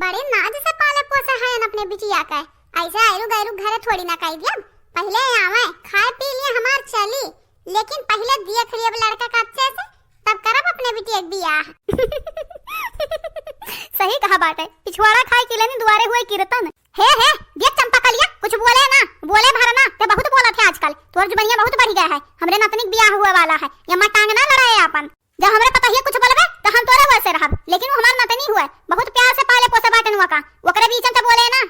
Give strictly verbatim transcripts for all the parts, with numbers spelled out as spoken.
बड़े नाज से पाले पोसे हैं अपने बिटिया के। ऐसे आयरु गैरु घरे थोड़ी ना कई दियब। पहिले आवे, खाए पी लिए हमार चली, लेकिन पहिले देख लिए अब लड़का का अच्छे से, तब करब अपने बिटिया के बियाह। सही कहा बाटे, पिछवाड़ा खाए के लेनी दुआरे हुए कीर्तन। हे, हे, देख चंपा कलिया, कुछ बोले ना, बोले भर ना, ते बहुत बोलत है आजकल, तोर जुबनिया बहुत बढ़ गया है, हमरे नतनी के बियाह हुए वाला है, ये माँ टांग ना लड़ाए आपन। जब हमरे पतहिया कुछ बोलबे, तो हम तोरे वैसे रहब, लेकिन वो हमार नतनी हुए, बहुत प्यार से पाले पोसे बाटन हुआ का, ओकरे बीच में तो बोले ना।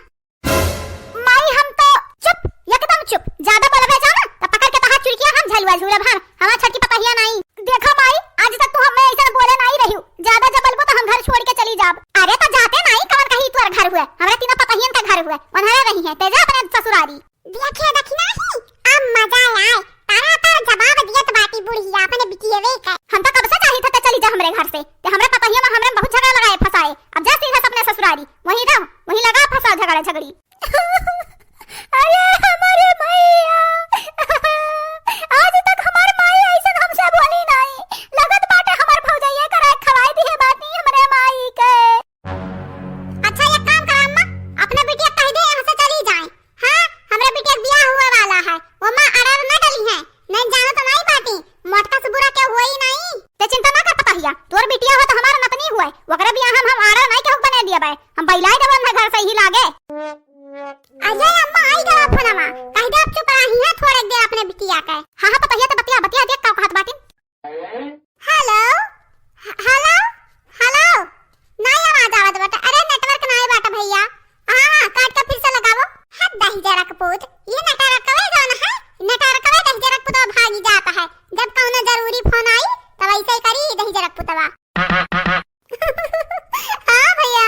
माई, हम तो चुप, एकदम चुप। ज्यादा बोलबे जाओ ना, तो पकड़ के तहार चुरकिया हम झलुआ झूलब हम। हमार छटकी पतहिया नाई। देखा माई, आज तक तू हमें ऐसा बोले नाई रही। ज्यादा जब बोलबो तो हम घर छोड़ के चली जाब। अरे तो जाते नाई, कवन कही तोर घर हुए, हमरा तीनों पतहियन का घर हुए, उन्हरे रही है, तेजा अपने ससुरारी। देखे दखिना ही, अब मजा आए। तारा तार जवाब दियत बाटी बुढ़िया अपने बिटियवे के। हम तो कब से चाहित है ते चली जा हमरे घर से। ते हमरे पतहिया में हमरे में बहुत झगड़ा लगाए फंसाए। अब जा सीधा से अपने ससुरारी। वहीं रह, वहीं लगा फंसा झगड़ा झगड़ी। अरे हमारे भैया, आज तक हमार माई ऐसन हमसे बोली नहीं। लगत बाटे हमार भौजैया कराए खवाई दिहे बाटी हमरे माई के। अच्छा, एक काम करा अम्मा, अपने बिटिया कह दे यहाँ से चली जाए। हाँ, हमरे बिटिया के बियाह हुए वाला है, वो माँ आर्डर न डली है, नहीं जानो तो नहीं बाटी, मोटका से बुरा के हुए ही नहीं। ते चिंता ना कर पतहिया, तोर बिटिया हो तो हमार नतनी हुए, ओकरे बियाह हम, हम आर्डर नहीं केहू बने दिया बे, हम बैलाई देबो ना घर से ही लागे। अजय अम्मा आई गवा फोनवा, कह दे अब चुप रही है थोड़े देर अपने बिटिया के। हाँ, हाँ, पतहिया ते बतिया, बतिया देख का कहत बाटी। हेलो, ह-, हेलो, हेलो, नाई आवाज आवत बाटे। अरे नेटवर्क नाई बाटे भैया। हाँ, हाँ, काट के फिर से लगावो। हद दहिजरा के पूत, ये नेटवर्कवे जौन है, नेटवर्कवे दहिजरा के पुतवा भागी जात है। जब कौनो जरूरी फोन आई, तब ऐसे ही करी दहिजरा के पुतवा। हाँ भैया,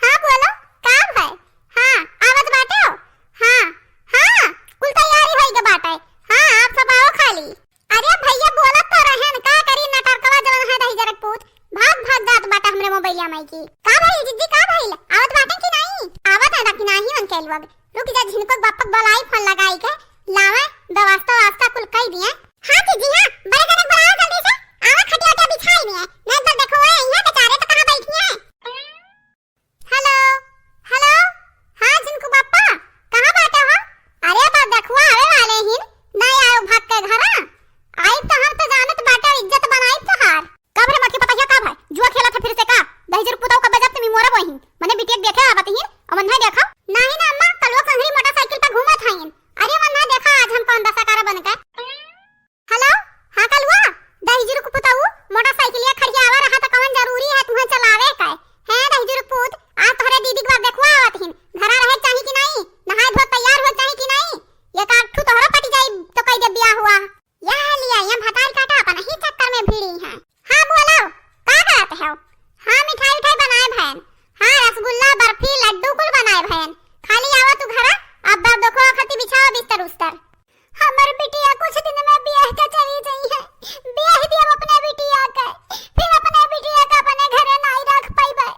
हाँ बोलो, का भय? हाँ, आवत बाटे हो? हाँ, हाँ, कुल तैयारी होई के बाटे। हाँ, आप सब आओ खाली। अरे भैया, बोलत तो रहेन, का करी, नटरकवा जवन है दहिजरा के पूत, भाग भाग जात बाटे हमरे मोबाइलिया माई की। का भइल जिज्जी, का भइल? आवत बाटे कि नाई? आवत है कि नाई उनके लोग? रुक जा, झिनको बापक बोलाई फोन लगाई के, लावे, व्यवस्था वास्ता कुल कई दिए। हाँ जिज्जी, हाँ, बड़े जने बुलाओ जल्दी से, आवा खटिया उटिया बिछाई दिए, नहीं तो देखो वो यहाँ बेचारे तो कहाँ बैठी हैं। हेलो, हेलो, हाँ झिनको बापा, कहाँ बाटे हो? अरे बा देखुआ आवे वाले हिन, नहीं आयो भाग के घरा, आई तो हम तो जानत बाटे इज्जत बनाई तोहार। का भरे मोटकी पतहिया, का भाई? जुआ खेलत है फिर से का? दहिजर पुताऊ का बजत तुमी मोरा बहिन। मने बिटिया के देखे आवत हीन, अमन है देखा? नाही ना अम्मा, कलुआ संगरी मोटरसाइकिल पे घूमत हईन। अरे मन ना देखा आज हम कौन दशा करा बन के। हेलो, हाँ कलुआ, दहिजर पुताऊ, मोटरसाइकिलिया खड़ियावा रहा तो कौन जरूरी है तुम्हें चलावे का? हैं दहिजर पूत, आज तोहरे दीदी के बाप देखुआ आवत हीन। घरा रहे चाही कि नहीं? नहाए धोए तैयार हुए चाही कि नहीं? ये का ठू तोहरा पटी जाई तो कई दे बियाह हुआ। यह लिया, ये भतार काटा अपन ही चक्कर में भिड़ी हैं। हाँ बोलो, का करत हो? हाँ मिठाई उठाई बनाए भयन। हाँ रसगुल्ला, बर्फी, लड्डू कुल बनाए भयन। खाली आवा तू घरा, अब बाप देखो खती बिछावा बिस्तर उस्तर। हमर बिटिया कुछ दिन में बियाह के चली जाई है। बियाह दिया अपने बिटिया के, फिर अपने बिटिया के अपने घरे नाई रख पाइबे।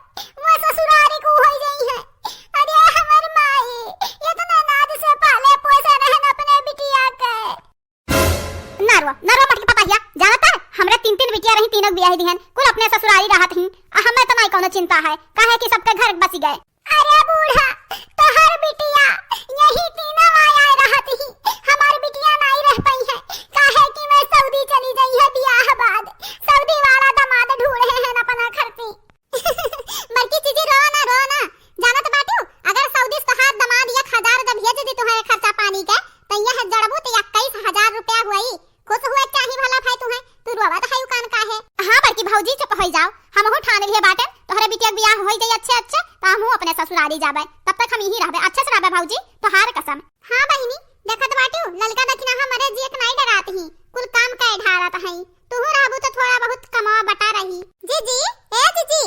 वो ससुरारी को हो जाई है। अरे हमर माई, इतना नाज से पाले पोसे रहन अपने बिटिया के। नरवा, नरवा मटकी पतहिया, जानत है? हमरे तीन तीन बिटिया रही, तीनों के बियाह दिहन, कुल अपने ससुरारी रहत ही। आ हमें तो नहीं कौनो चिंता है, काहे कि सबके घर बसी गए। अरे बूढ़ा, तोहर बिटिया यही तीनों आया रहत ही, हमार बिटिया नहीं रह पाई है, काहे कि मैं सऊदी चली गई है बियाह बाद। सऊदी वाला दामाद ढूंढे हैं अपना खर्ची। बड़की जीजी, रो ना, रो ना। जानत बाटू, अगर सऊदी से तोहार दामाद एक हजार जब भेज दी तुम्हारे खर्चा पानी के, तो यह जड़बू तो इक्कीस हजार रुपया हुई। खुश हुए चाही भला भाई तुम्हें, तू रोवत है कान काहे? हाँ बड़की भौजी, चुप हो जाओ, हमहू ठान लिए बाटे, तोहरे बिटिया के बियाह हो जाई अच्छे अच्छे, तो हमहू अपने ससुरारी जाबे, तब तक हम यही रहबे, अच्छे से रहबे भौजी, तोहार कसम। हाँ बहिनी, देखत बाटू, ललका दखिना हमरे जियक नाई डरात ही, कुल काम के ढारत हई। तुहू रहबू तो थोड़ा बहुत कमावा बटा रही। जीजी, ए जीजी,